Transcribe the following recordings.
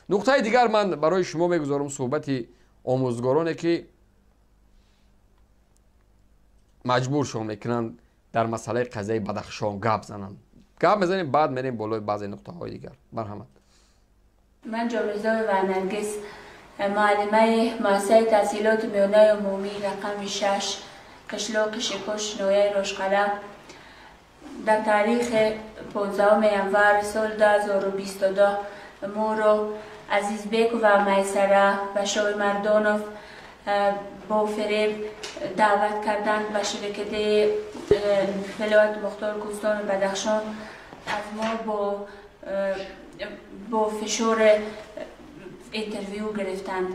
Нуқтаи дигар ман барои шумо мегузорам суҳбати омӯзгороне ки маҷбуршон мекунанд дар масъалаи қазияи Бадахшон гап зананд. Гап мезанем, баъд мерем болои баъзе нуқтаҳои дигар. Марҳамат. Ман Ҷомирзоева Наргиз, муаллимаи муассисаи таҳсилоти миёнаи умумӣ рақами 6 қишлоқи Шикош, ноҳияи Рошқалъа. Дар таърихи 15 январ соли 2022 моро Азизбекова Майсара ва Шоҳимардонов бо фиреб даъват карданд ба ширкати вилояти мухтори Кӯҳистони Бадахшон. Аз мо бо фишор интервю гирифтанд.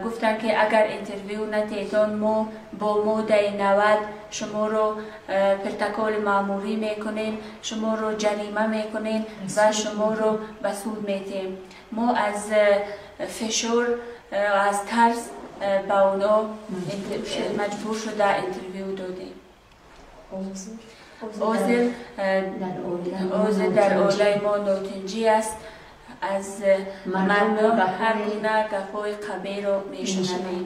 Гуфтанд, ки агар интервю натиҳедон, мо бо моддаи 90 шуморо протоколи маъмурӣ мекунем, шуморо ҷарима мекунем ва шуморо ба суд метиҳем. Мо аз фишор, аз тарс ба онҳо маҷбур шуда интервю додем. Ҳозир дар оилаи мо нотинҷӣ аст. Аз мардум ҳар гуна гапҳои қабеҳро мешунавем.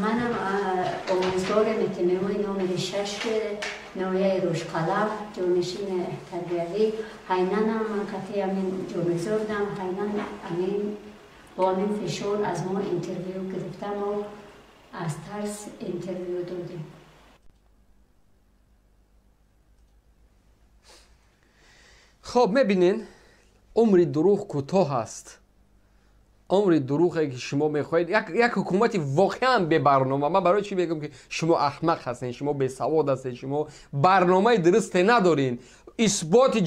Манам омӯзгори мтмои номери 6 ноҳияи Рӯшқалъа, ҷонишини тарбиявӣ. Ҳайнанам ман қатъи ҳамин Ҷомирзо будам. Ҳайнан ҳамин бо ҳамин фишор аз мо интервю гирифтам ва аз тарс интервю додем. Хоб, мебинен, умри дурӯғ кӯтоҳ аст. Умри дурӯғе ки шумо мехоҳед, як ҳукумати воқеан бебарнома. Ман барои чӣ мегӯям ки шумо аҳмақ ҳастед, шумо бесавод ҳастед, шумо барномаи дурусте надоред. Исботи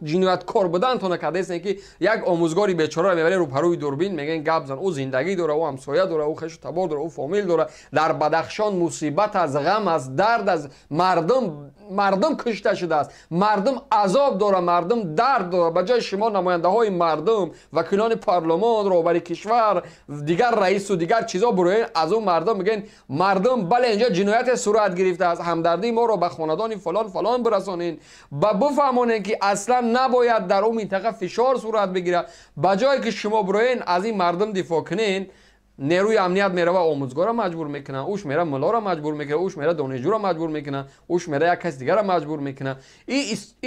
ҷинояткор будантона кардаестед ки як омӯзгори бечораро мебаред рӯпарӯи дурбин, мегӯянд гап зан, ӯ зиндагӣ дора, ӯ ҳамсоя дора, ӯ хешу табор дора, ӯ фомил дора. Дар Бадахшон мусибат аст, ғам аст, дард аст, мардум кушта шудааст, мардум азоб дора, мардум дард дора. Ба ҷои шумо намояндаҳои мардум, вакилони парлумон, роҳбари кишвар, дигар раису дигар чизо буроен аз он мардум мегӯянд мардум, бале, инҷо ҷинояте сурат гирифтааст, ҳамдардии моро ба хонадони фалон фалон бирасонед, ба бифаҳмонед ки аслан набояд дар он минтақа фишор сурат бигирад. Ба ҷое ки шумо буроен аз ин мардум дифоъ кунед, нерӯи амният мерава омӯзгорро маҷбур мекунад, ӯш мера муллоро маҷбур мекунад, ӯш мера донишҷӯро маҷбур мекунад, ӯш мера як каси дигарро маҷбур мекунад.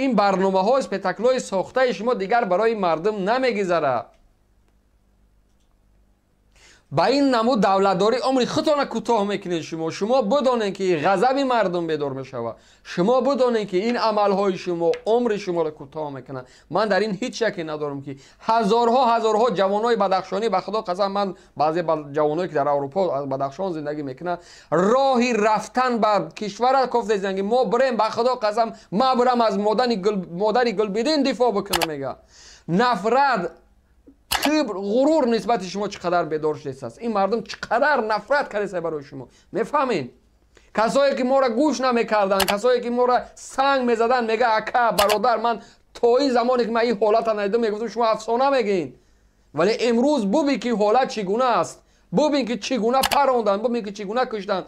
Ин барномаҳо, спектаклҳои сохтаи шумо дигар барои мардум намегузарад. Ба ин намуд давлатдорӣ умри худтонро кӯтоҳ мекунед шумо. Шумо бидонед ки ғазаби мардум бедор мешавад. Шумо бидонед ки ин амалҳои шумо умри шуморо кӯтоҳ мекунад. Ман дар ин ҳеҷ шаке надорам ки ҳазорҳо ҳазорҳо ҷавонои бадахшонӣ, ба худо қасам, ман баъзе ҷавоное ки дар Аврупо аз Бадахшон зиндагӣ мекунанд, роҳи рафтан ба кишварро кофтаистанд ки мо бирем, ба худо қасам, ман бирам аз модари Гулбидин дифоъ бикунам. Мега нафрат, кибр, ғурур нисбати шумо чӣ қадар бедор шудааст. Ин мардум чӣ қадар нафрат кардааст барои шумо. Мефаҳмед? Касое ки моро гӯш намекарданд, касое ки моро санг мезаданд, мега ака, бародар, ман то ин замоне ки ман ин ҳолатро надидам, мегуфтам шумо афсона мегӯед. Вале имрӯз бубин ки ҳолат чӣ гуна аст, бубин ки чӣ гуна паронданд, бубин ки чӣ гуна куштанд.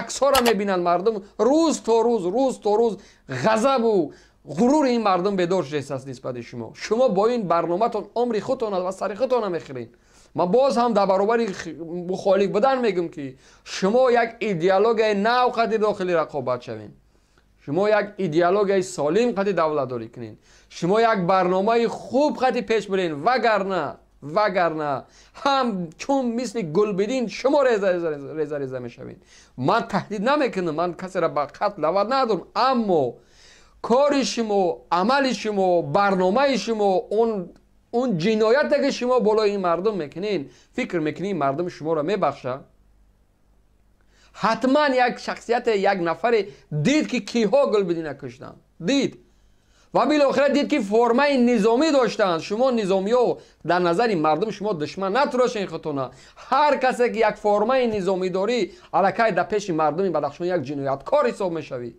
Аксҳоро мебинанд мардум рӯз то рӯз, рӯз то рӯз ғазабу ғурури ин мардум бедор шудааст нисбати шумо. Шумо бо ин барноматон умри худтон ва сари худтонро мехӯред. Ман боз ҳам дар баробари мухолиф будан мегӯям ки шумо як идеологияи нав қади дохили рақобат шавед, шумо як идеологияи солим қади давлатдорӣ кунед, шумо як барномаи хуб қади пеш биред, вагарна ҳам чун мисли Гулбидин шумо реза реза мешавед. Ман таҳдид намекунам, ман касеро ба қатл даъват надорам, аммо кори шумо, амали шумо, барномаи шумо, он ҷинояте ки шумо болои ин мардум мекунед, фикр мекунед мардум шуморо мебахшад? Ҳатман як шахсияте, як нафаре дид ки киҳо Гулбидина куштанд, дид ва билохира дид ки формаи низомӣ доштанд. Шумо низомиҳо дар назари мардум шумо душман натрошен худтона. Ҳар касе ки як формаи низомӣ дорӣ, аллакай дар пеши мардуми Бадахшон як ҷинояткор ҳисоб мешавӣ.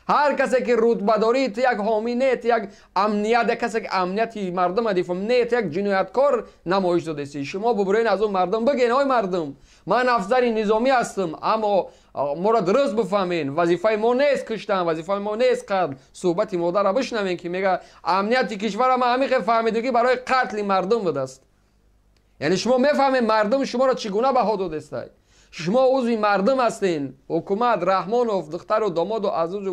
Ҳар касе ки рутба дорӣ, ту як ҳомӣ не, ту як амният, як касе ки амнияти мардума дифоъ не, ту як ҷинояткор намоиш додастӣ. Шумо бубурен аз он мардум бигӯен: ой мардум, ман афсари низомӣ ҳастам, аммо моро дуруст бифаҳмен, вазифаи мо нест куштан, вазифаи мо нест қатл. Суҳбати модарро бишнавем, ки мега: амнияти кишвара ман ҳамин хел фаҳмидам, ки барои қатли мардум будааст. Яъне шумо мефаҳмед, мардум шуморо чӣ гуна баҳо додестай. Шумо узви мардум ҳастен. Ҳукумат, Раҳмонов, духтару домоду азизу,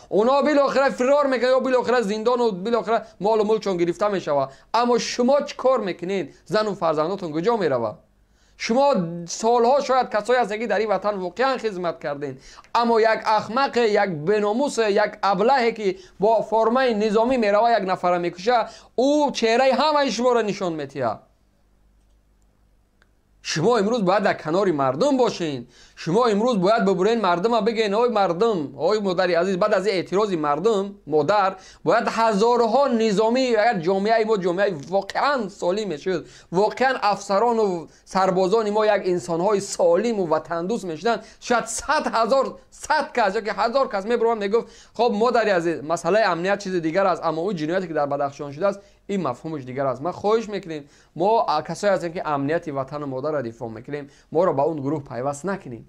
онҳо билохира фирор мекунанд ё билохира зиндону билохира молу мулкшон гирифта мешавад. Аммо шумо чӣ кор мекунед? Зану фарзандотон куҷо меравад? Шумо солҳо шояд касое ҳастед, ки дар ин ватан воқеан хизмат кардем, аммо як ахмақе, як беномусе, як аблаҳе, ки бо формаи низомӣ мерава, як нафара мекуша, ӯ чеҳраи ҳамаи шуморо нишон метиҳад. Шумо имрӯз бояд дар канори мардум бошед. Шумо имрӯз бояд бибурен, мардума бигӯен: ой мардум, ой модари азиз. Баъд аз ин эътирози мардум, модар, бояд ҳазорҳо низомӣ, агар ҷомеаи мо ҷомеаи воқеан солим мешуд, воқеан афсарону сарбозони мо як инсонҳои солиму ватандӯст мешуданд, шояд 100 000, 100 кас ёки 1000 кас мебуромад, мегуфт: хоб, модари азиз, масъалаи амният чизи дигар аст, аммо ӯ ҷинояте, ки дар Бадахшон шудааст, ин мафҳумаш дигар аст. Ман хоҳиш мекунем, мо касое ҳастем, ки амнияти ватану модарро дифоъ мекунем, моро ба он гурӯҳ пайваст накунем.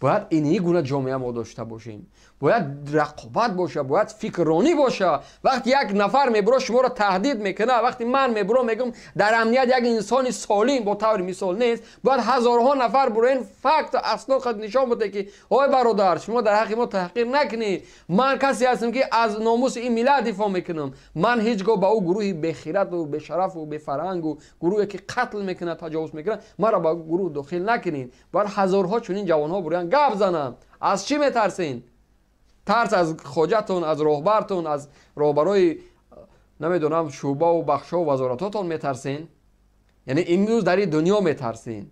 Бояд ини гуна ҷомеа мо дошта бошем, бояд рақобат боша, бояд фикрронӣ боша. Вақти як нафар мебуро, шуморо таҳдид мекунад, вақти ман мебуро, мегӯм, дар амният як инсони солим бо таври мисол нест, бояд ҳазорҳо нафар буроен, факту аснод нишон буде, ки ой бародар, шумо дар ҳаққи мо таҳқир накунед, ман касе ҳастам, ки аз номуси ин миллат дифоъ мекунам. Ман ҳеҷ гоҳ ба ӯ гурӯҳи бехирату бешарафу бефарҳангу гурӯҳе, ки қатл мекунад, таҷовуз мекунад, маро ба гурӯҳ дохил накунед. Бояд ҳазорҳо чунин ҷавонҳо буроян, гап занам. Аз чӣ метарсен? Тарс аз хоҷатон, аз роҳбартон, аз роҳбарои, намедонам, шӯъбаву бахшову вазоратҳотон метарсен? Яъне имрӯз дар ин дунё метарсен?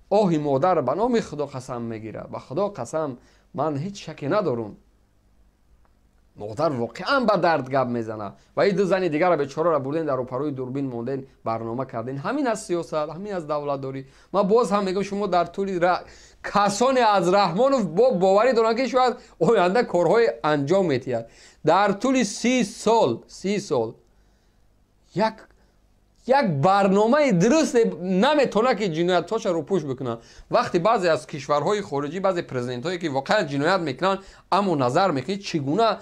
Оҳи модар, ба номи Худо қасам мегирад, ба Худо қасам, ман ҳеҷ шаке надорум, модар воқеан ба дард гап мезанад. Ва ин ду зани дигарро бечораро бурден, дар рӯпарӯи дурбин монден, барнома карден. Ҳамин аст сиёсат, ҳамин аст давлатдорӣ. Ман боз ҳам мегӯям, шумо дар тӯли касоне аз Раҳмонов бо боварӣ доранд, ки шояд оянда корҳое анҷом метиҳад. Дар тӯли 30 сол, 30 сол як барномаи дуруст наметавонад, ки ҷиноятҳоша рӯпӯш бикунад. Вақте баъзе аз кишварҳои хориҷӣ, баъзе президентҳое, ки воқеан ҷиноят мекунанд, аммо назар мекунед, чӣ гуна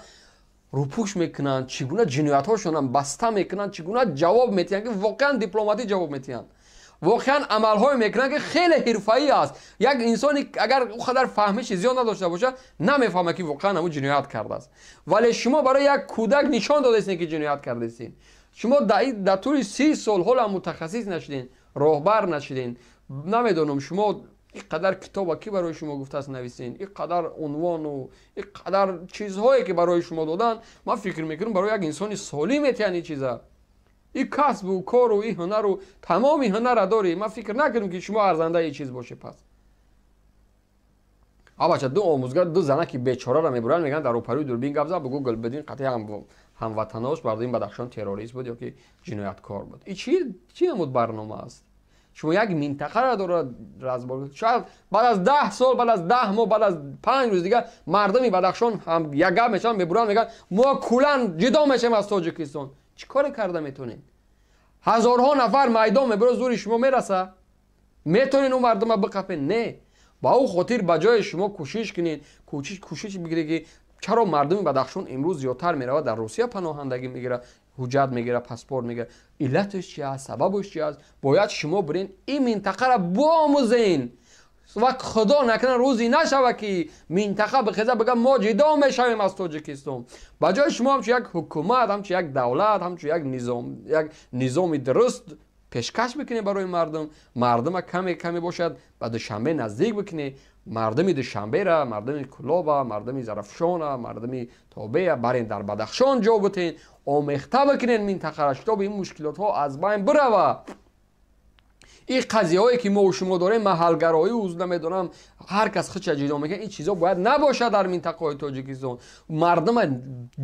рӯпӯш мекунанд, чӣ гуна ҷиноятҳошонам баста мекунанд, чӣ гуна ҷавоб метиҳанд, ки воқеан дипломатӣ ҷавоб метиҳанд, воқеан амалҳое мекунанд, ки хеле ҳирфаӣ аст. Як инсони агар ӯ қадар фаҳмиши зиёд надошта бошад, намефаҳмад, ки воқеан ҳамун ҷиноят кардааст. Вале шумо барои як кӯдак нишон додастед, ки ҷиноят кардастед. Шумо дар тӯли 30 сол ҳоло мутахассис нашуден, роҳбар нашуден. Намедонам, шумо ин қадар китоба ки барои шумо гуфтааст нависен, ин қадар унвону ин қадар чизҳое, ки барои шумо доданд, ман фикр мекунам, барои як инсони солим метиҳанд ин чиза. Ин касбу кору ин ҳунару тамоми ҳунара дорӣ, ман фикр накунам, ки шумо арзандаи ин чиз бошед. Пас абача, ду омӯзгар, ду занаки бечораро мебуранд, мегӯянд: дар рӯпарӯи дурбин гап зад, бугӯ, Гулбиддин қатъи ҳамватанош бардои Бадахшон террорист буд ё ки ҷинояткор буд. И чӣ намуд барнома аст? Шумо як минтақаро дорад разбор. Шояд баъд аз 10 сол, баъд аз 10 моҳ, баъд аз 5 рӯз дигар мардуми Бадахшон ҳам як гап мешаванд, мебуранд, мегӯянд: мо куллан ҷудо мешавем аз Тоҷикистон. Чӣ коре карда метавонед? Ҳазорҳо нафар майдон мебурад, зури шумо мераса? Метавонед ӯ мардума биқапед? Не. Ба ӯ хотир ба ҷои шумо кӯшиш кунед, кӯшиш бигиред, ки чаро мардуми Бадахшон имрӯз зиёдтар меравад, дар Русия паноҳандагӣ мегирад, ҳуҷҷат мегирад, паспорт мегирад. Иллаташ чи аст? Сабабаш чи аст? Бояд шумо бирен, ин минтақаро биомӯзен ва Худо накунад, рӯзе нашавад, ки минтақа бихеза, бигӯяд: мо ҷудо мешавем аз Тоҷикистон. Ба ҷои шумо ҳамчун як ҳукумат, ҳамчун як давлат, ҳамчун як низом, як низоми дуруст пешкаш бикунед барои мардум. Мардума каме каме бошад ба Душанбе наздик бикунед, мардуми Душанбера, мардуми Кулоба, мардуми Зарафшона, мардуми Тобея барен, дар Бадахшон ҷо бутен, омехта бикунед минтақара, шитоби ин мушкилотҳо аз байн бирава. Ин қазияҳое, ки мо шумо дорем, маҳалгароӣ, намедонам, ҳар кас худша ҷудо мекунад, ин чизо бояд набошад дар минтақаҳои Тоҷикистон. Мардума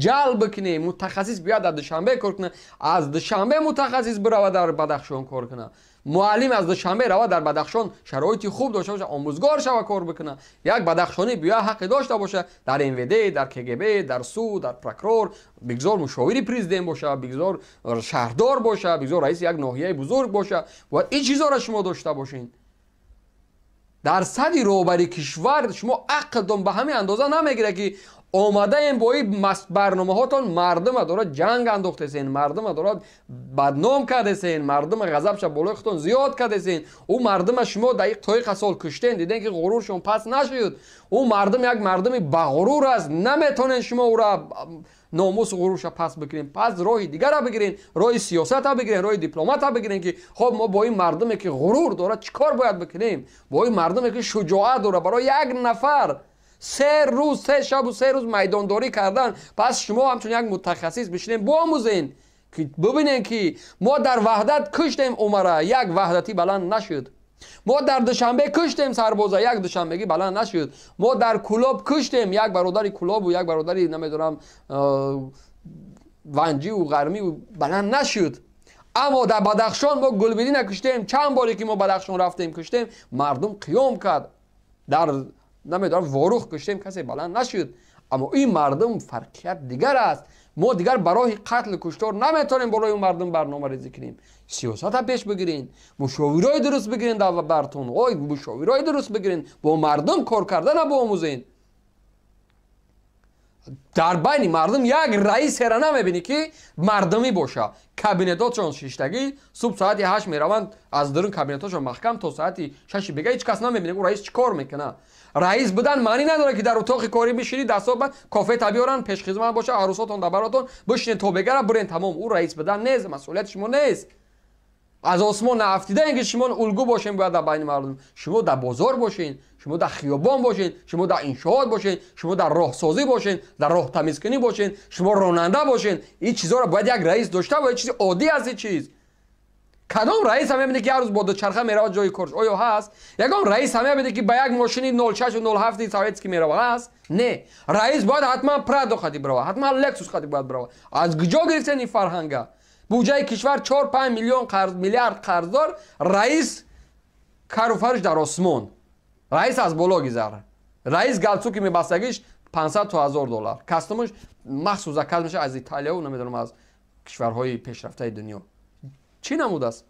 ҷалб бикунем, мутахассис биёяд, дар Душанбе кор кунад, аз Душанбе мутахассис бирава, дар Бадахшон кор кунад. Муаллим аз Душанбе равад дар Бадахшон, шароити хуб дошта бошад, омӯзгор шава, кор бикунад. Як бадахшонӣ биё ҳаққе дошта бошад дар МВД, дар КГБ, дар суд, дар прокурор, бигзор мушовири президент бошад, бигзор шаҳрдор бошад, бигзор раиси як ноҳияи бузург бошад. Бояд ин чизҳоро шумо дошта бошед. Дар сади роҳбари кишвар шумо ақлтон ба ҳамин андоза намегирад, ки омадаем бо ин барномаҳотон мардума дорад ҷанг андохтесен, мардума дорад бадном кардесен, мардума ғазабша болои худтон зиёд кардесен. Ӯ мардума шумо дар тоиқа сол куштен, диден, ки ғуруршон пас нашуд. Ӯ мардум як мардуми бағурур аст, наметонен шумо ӯра номусу ғурурша пас бикунем. Пас роҳи дигара бигирен, роҳи сиёсата бигирен, роҳи дипломата бигирен, ки хоб, мо бо ин мардуме, ки ғурур дорад, чӣ кор бояд бикунем, бо ин мардуме, ки шуҷоат дорад, барои як нафар 3 рӯз, 3 шабу 3 рӯз майдондорӣ кардан. Пас шумо ҳамчун як мутахассис бишинем, биомӯзен, ки бибинем, ки мо дар Ваҳдат куштем Умара, як ваҳдатӣ баланд нашуд. Мо дар Душанбе куштем сарбоза, як душанбегӣ баланд нашуд. Мо дар Кулоб куштем як бародари Кулобу як бародари, намедонам, ванҷиву ғармиву, баланд нашуд. Аммо дар Бадахшон мо Гулбидина куштем. Чанд боре ки мо Бадахшон рафтем, куштем, мардум қиём кард. Дар, намедонам, Ворух куштем, касе баланд нашуд. Аммо ин мардум фарқият дигар аст. Мо дигар ба роҳи қатлу куштор наметавонем болои он мардум барномарезӣ кунем. Сиёсата пеш бигирен, мушовирои дуруст бигирен, дар бартон ой мушовирои дуруст бигирен, бо мардум кор кардана биомӯзен. Дар байни мардум як раисера намебинӣ, ки мардумӣ боша. Кабинетотшон шиштагӣ, субҳ соати 8 мераванд, аз дарун кабинетошон маҳкам, то соати 6-и бега ҳеҷ кас намебинад, ӯ раис чӣ кор мекунад. Раис будан маънӣ надорад, ки дар утоқи корӣ бишинӣ, дастҳо кофе та биёранд, пешхизмат боша, арӯсотон дар баротон бишинед, то бегара бурен, тамом. Ӯ раис будан нест, масъулияти шумо нест. Аз осмон наафтидаем, ки шумо улгӯ бошем бояд дар байни мардум. Шумо дар бозор бошен, шумо дар хиёбон бошен, шумо дар иншоот бошен, шумо дар роҳсозӣ бошен, дар роҳтамизкунӣ бошен, шумо ронанда бошен. Ин чизҳоро бояд як раис дошта бояд. Чизи оддӣ аст ин чиз. Кадом раис ҳам мебинед, ки ҳар рӯз бо дучарха меравад ҷои корш? Оё ҳаст ягон раис ҳам мебинед, ки ба як мошини 06 07 советский меравад? Ҳаст? Не, раис бояд ҳатман Прадо хати биравад, ҳатман Лексус хати бояд биравад. Аз куҷо гирифтен ин фарҳанга? Буҷаи кишвар 4-5 миллион қарз, миллиард қарздор, раис кару фарш дар осмон, раис аз боло гизар, раис галстуки мебастагиш 500 то 1000 доллар, костюмаш махсус заказ меша аз Италияву, намедонам, аз кишварҳои пешрафтаи дунё. Чӣ намудааст?